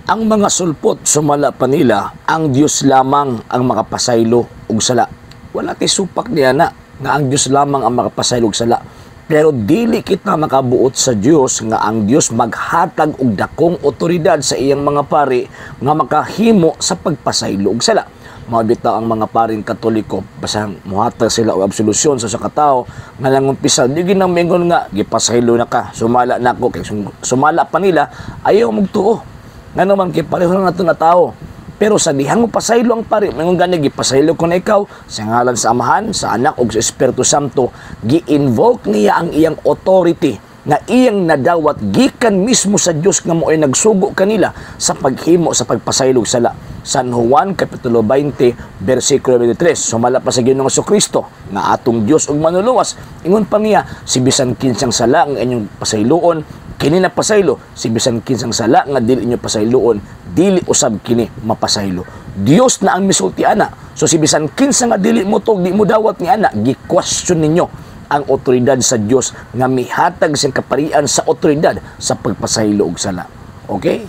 Ang mga sulpot, sumala pa nila, ang Dios lamang ang makapasaylo og sala. Wala tay supak niya na nga ang Dios lamang ang makapasaylo og sala. Pero dili kita makabuot sa Dios nga ang Dios maghatag og dakong otoridad sa iyang mga pari nga makahimo sa pagpasaylo og sala. Mao bitaw ang mga paring Katoliko, basta muhatag sila og absolution sa usa ka tawo nga nangumpisal, di ginang mingon nga gipasaylo na ka, sumala na ako, kay sumala pa nila, ayaw magtuo. Ngano man kay pareho lang nato na tao. Pero sa dihang mo pasaylo ang pari, mingon gani, "Gipasaylo ko na ikaw sa ngalan sa Amahan, sa Anak ug sa Espiritu Santo," gi-invoke niya ang iyang authority nga iyang nadawat gikan mismo sa Dios nga mo'y nagsugo kanila sa paghimo sa pagpasaylo og sala. San Juan kapitulo 20 bersikulo 23. Sumala pa sa Ginoong Kristo nga atong Dios ug Manluluwas, ingon pa niya, "Si bisan kinsang sala ang inyong pasayloon, kini na pasaylo; si bisan kinsang sala nga dili inyo pasayloon, dili usab kini mapasaylo." Dios na ang misulti ana. So si bisan kinsa nga dili mo tug di mo dawat ni ana, gi-question ninyo ang otoridad sa Dios nga mihatag sa kaparian sa otoridad sa pagpasaylo og sala. Okay?